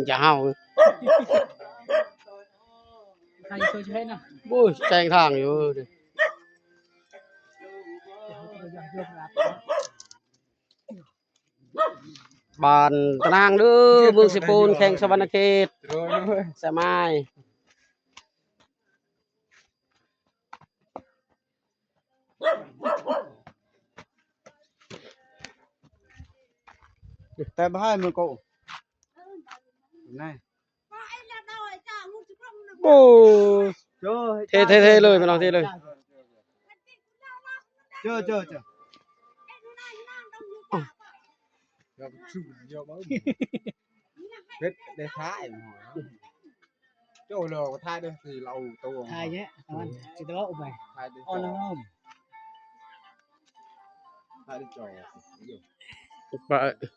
ຈະເຫົ່າ ໂອ້ຍ ແຊງທາງຢູ່ ບ້ານຕະນາງເດີ ເມືອງເຊໂປນ ແຂວງສະຫວັນນະເຂດ ສະໝາຍ. ແຕ່ບໍ່ໃຫ້ມັນກໍ ນາຍ ໂອ້ ເທ ເທ ເທເລີຍ ພີ່ນ້ອງ ເທເລີຍ. ເຈີ ເຈີ ເຈີ ເຮັດໄດ້ຖ່າຍ ໂຈ້ ລາວຖ່າຍໄດ້ ຊິລາວໂຕ ຖ່າຍແຍະ ມັນຊິໄດ້ເວົ້າໄປ ຖ່າຍໄດ້ ອໍ ນ້ອງ ຖ່າຍໄດ້ ຈອຍ ໄປ.